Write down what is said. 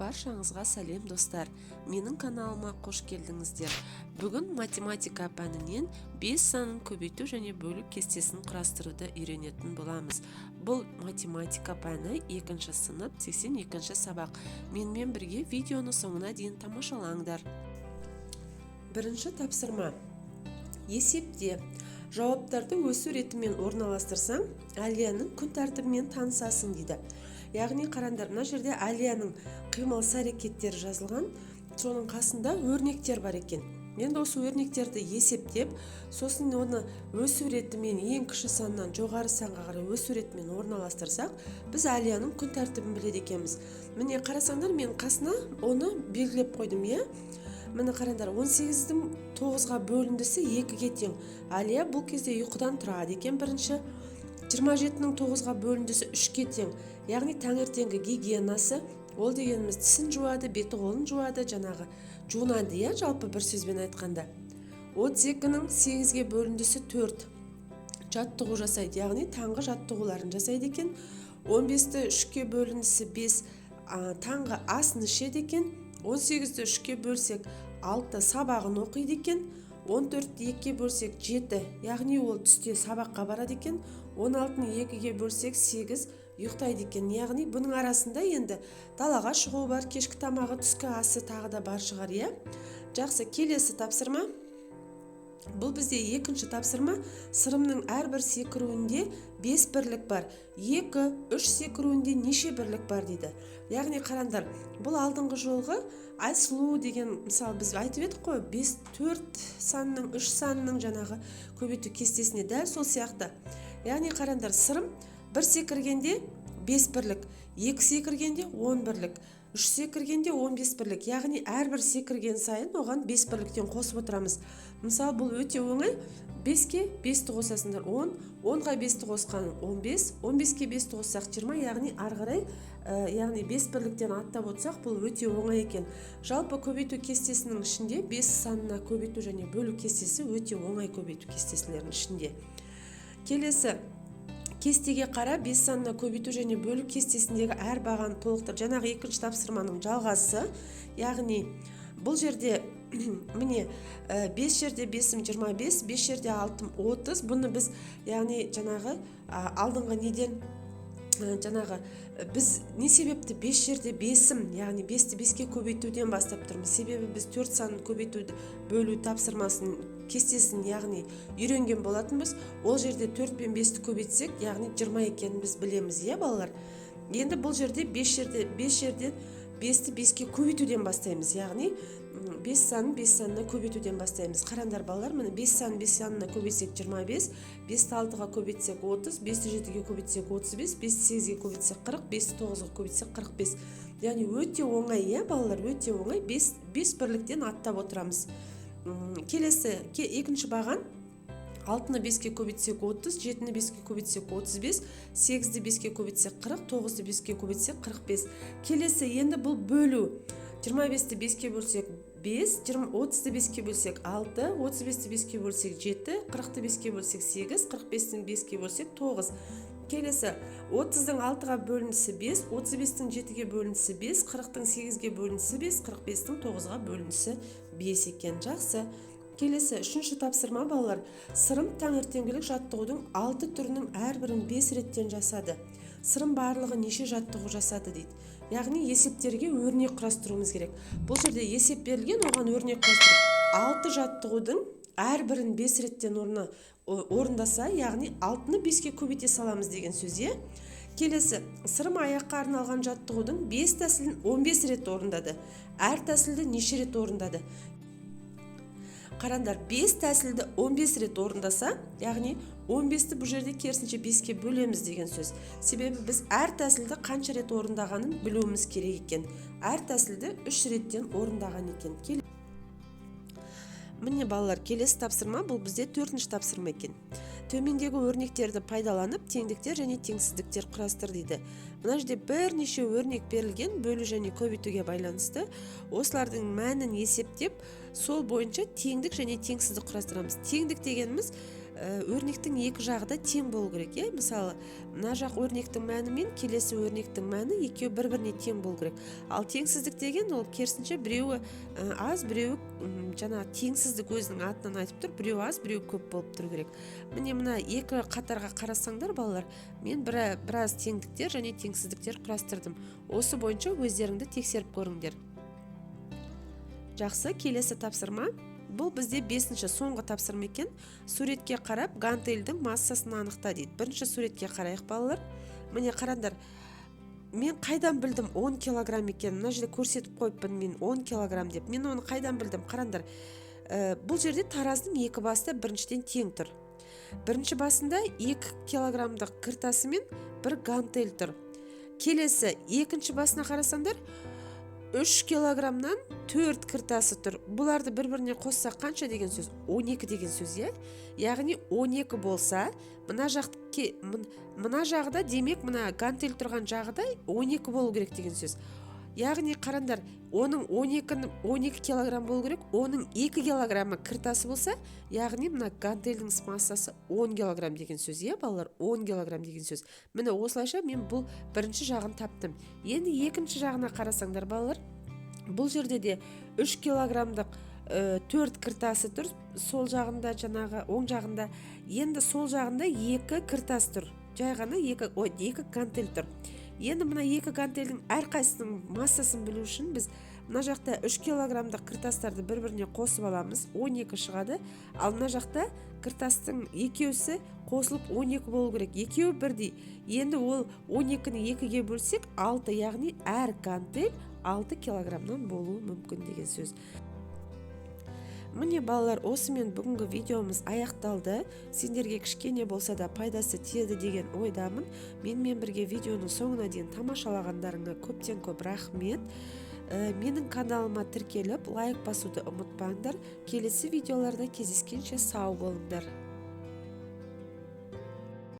Баршаңызға сәлем, достар! Менің каналыма қош келдіңіздер! Бүгін математика пәнінен 5 санын көбейту және бөлу кестесін құрастыруды үйренетін боламыз. Бұл математика пәні, екінші сынып, 82 сабақ. Менімен бірге видеоны соңына дейін тамашалаңдар. Бірінші тапсырма. Есепте жауаптарды өсу ретімен орналастырсаң, Әлияның күн тәртібімен танысасың дейді. Яғни қараңдар, мына жерде Әлияның қимыл іс әрекеттері жазылған, соның қасында өрнектер бар екен. Енді осы өрнектерді есептеп, сосын оны өсу ретімен, ең кіші саннан жоғары санға қарай өсу ретімен орналастырсақ, біз Әлияның күн тәртібін біледі екенбіз. Міне, қарасаңдар, мен қасына оны белгілеп қойдым, иә. Міне, қараңдар, 18-дің 9-ға бөліндісі 2-ге тең. Әлия бұл кезде ұйқыдан тұрады екен бірінші. 27-нің 9-ға бөліндісі 3-ке тең, яғни таңертеңгі гигиенасы. Ол дегеніміз тісін жуады, беті қолын жуады, жаңағы жуынады, иә, жалпы бір сөзбен айтқанда. 32-нің 8-ге бөліндісі 4, жаттығу жасайды, яғни таңғы жаттығуларын жасайды екен. 15-ті 3-ке бөліндісі 5, таңғы асын ішеді екен. 18-ді 3-ке бөлсек, 6, сабағын оқиды екен. 14-ті 2-ге бөлсек, 7, яғни ол түсте сабаққа барады екен. 16-ны 2-ге бөлсек, 8, ұйықтайды екен. Яғни бұның арасында енді далаға шығу бар, кешкі тамағы, түскі асы тағы да бар шығар, иә. Жақсы, келесі тапсырма. Бұл бізде екінші тапсырма. Сырымның әрбір секіруінде 5 бірлік бар. 2, 3 секіруінде неше бірлік бар дейді. Яғни қараңдар, бұл алдыңғы жолғы Айсұлу деген мысал біз айтып едік қой, 5, 4 санның, 3 санның жаңағы көбейту кестесіне дәл сол сияқты. Яғни қараңдар, Сырым бір секіргенде 5 бірлік, екі секіргенде 10 бірлік, үш секіргенде 15 бірлік. Яғни әрбір секірген сайын оған 5 бірліктен қосып отырамыз. Мысалы, бұл өте оңай: 5-ке 5-ті қосасыңдар, 10, 10-ға 5-ті қосқан, 15, 15-ке 5-ті қоссақ, 20. Яғни ары қарай яғни 5 бірліктен аттап отырсақ, бұл өте оңай екен. Жалпы көбейту кестесінің ішінде 5 санына көбейту және бөлу кестесі өте оңай көбейту кестелерінің ішінде. Келесі. Кестеге қара, 5 санына көбейту және бөлу кестесіндегі әр бағаны толықтыр. Жаңағы екінші тапсырманың жалғасы. Яғни бұл жерде, міне, 5 жерде 5-ім 25, 5 жерде 6-ым 30. Бұны біз, яғни жаңағы алдыңғы неден, жаңағы біз не себепті 5 жерде 5-ім, яғни 5-ті 5-ке көбейтуден бастап тұрмыз? Себебі біз 4 санын көбейтуді, бөлу тапсырмасын, кестесін, яғни үйренген болатынбыз. Ол жерде 4 пен 5-ті көбейтсек, яғни 20 екенін біз білеміз, иә, балалар. Енді бұл жерде 5 жерде 5 жерден 5-ті 5-ке көбейтуден бастаймыз, яғни 5 санын 5 санына көбейтуден бастаймыз. Қараңдар, балалар, міне, 5 санын 5 санына көбейтсек, 25, 5-ті 6-ға көбейтсек, 30, 5-ті 7-ге көбейтсек, 35, 5-ті 8-ге көбейтсек, 40, 5-ті 9-ға көбейтсек, 45. Яғни өте оңай, иә, балалар, өте оңай. 5, 5 бірліктен аттап отырамыз. Келесі екінші баған. Алтыны беске көбейтсек, 30, жетіні беске көбейтсек, 35, сегізді беске көбейтсек, 40, тоғызды беске көбейтсек, 45. Келесі енді бұл бөлу. 25-ті беске бөлсек, 5, 30-ды беске бөлсек, 6, 35-ті беске бөлсек, 7, 40-ты беске бөлсек, 8, 45-ті беске бөлсек, 9. Келесі 30-дың 6-ға бөліндісі 5, 35-тің 7-ге бөліндісі 5, 40-тың 8-ге бөліндісі 5, 45-тің 9-ға бөліндісі 5 екен. Жақсы, келесі үшінші тапсырма, балалар. Сырым таңертеңгілік жаттығудың алты түрінің әрбірін 5 реттен жасады. Сырым барлығы неше жаттығу жасады дейді. Яғни есептерге өрнек құрастыруымыз керек. Бұл жерде есеп берілген, оған өрнек құрастыру. Алты жаттығудың әрбірін 5 реттен орындаса, яғни алтыны беске көбейте саламыз деген сөз, иә. Келесі. Сырым аяққа арналған жаттығудың 5 тәсілін 15 рет орындады. Әр тәсілді неше рет орындады? Қараңдар, 5 тәсілді 15 рет орындаса, яғни 15-ті бұл жерде керісінше 5-ке бөлеміз деген сөз. Себебі біз әр тәсілді қанша рет орындағанын білуіміз керек екен. Әр тәсілді 3 реттен орындаған екен. Міне, балалар, келесі тапсырма. Бұл бізде төртінші тапсырма екен. Төмендегі өрнектерді пайдаланып, теңдіктер және теңсіздіктер құрастыр дейді. Мына жерде бірнеше өрнек берілген бөлу және көбейтуге байланысты. Осылардың мәнін есептеп, сол бойынша теңдік және теңсіздік құрастырамыз. Теңдік дегеніміз Өрнектің екі жағы да тең болу керек, иә. Мысалы, мына жақ өрнектің мәні мен келесі өрнектің мәні екеуі бір-біріне тең болу керек. Ал теңсіздік деген ол керісінше, біреуі аз, біреуі, жаңа теңсіздік өзінің атынан айтып тұр, біреуі аз, біреуі көп болып тұру керек. Міне, мына екі қатарға қарасаңдар, балалар, мен біраз теңдіктер және теңсіздіктер құрастырдым. Осы бойынша өздеріңді тексеріп көріңдер. Жақсы, келесі тапсырма. Бұл бізде бесінші, соңғы тапсырма екен. Суретке қарап, гантельдің массасын анықта дейді. Бірінші суретке қарайық, балалар. Міне, қараңдар, мен қайдан білдім 10 килограмм екенін? Мына жерде көрсетіп қойыппын мен 10 килограмм деп. Мен оны қайдан білдім? Қараңдар, бұл жерде таразының екі басы да біріншіден тең тұр. Бірінші басында 2 килограммдық кір мен бір гантель тұр. Келесі екінші басына қарасаңдар, 3 килограммнан 4 кіртасы тұр. Бұларды бір біріне қоссақ, қанша деген сөз? 12 деген сөз, иә. Яғни 12 болса, мына жақ, мына жағы да, демек, мына гантель тұрған жағы да 12 болу керек деген сөз. Яғни қараңдар, оның 12, 12 килограмм болу керек. Оның 2 килограммы кіртасы болса, яғни мына гантельдің массасы 10 килограмм деген сөз, иә, балалар, 10 килограмм деген сөз. Міне, осылайша мен бұл бірінші жағын таптым. Енді екінші жағына қарасаңдар, балалар, бұл жерде де 3 килограммдық төрт кіртасы тұр сол жағында, жаңағы оң жағында. Енді сол жағында екі кіртас тұр, жай ғана екі, ой, екі гантель тұр. Енді мына екі гантельдің әрқайсысының массасын білу үшін біз мына жақта 3 килограммдық кіртастарды бір біріне қосып аламыз, 12 шығады. Ал мына жақта кіртастың екеусі қосылып 12 болу керек, екеуі бірдей. Енді ол 12-ні екіге бөлсек, 6, яғни әр гантель 6 килограммнан болуы мүмкін деген сөз. Міне, балалар, осымен бүгінгі видеомыз аяқталды. Сендерге кішкене болса да пайдасы тиеді деген ойдамын. Менімен бірге видеоның соңына дейін тамашалағандарыңа көптен көп рахмет. Менің каналыма тіркеліп, лайк басуды ұмытпаңдар. Келесі видеоларда кездескенше сау болыңдар.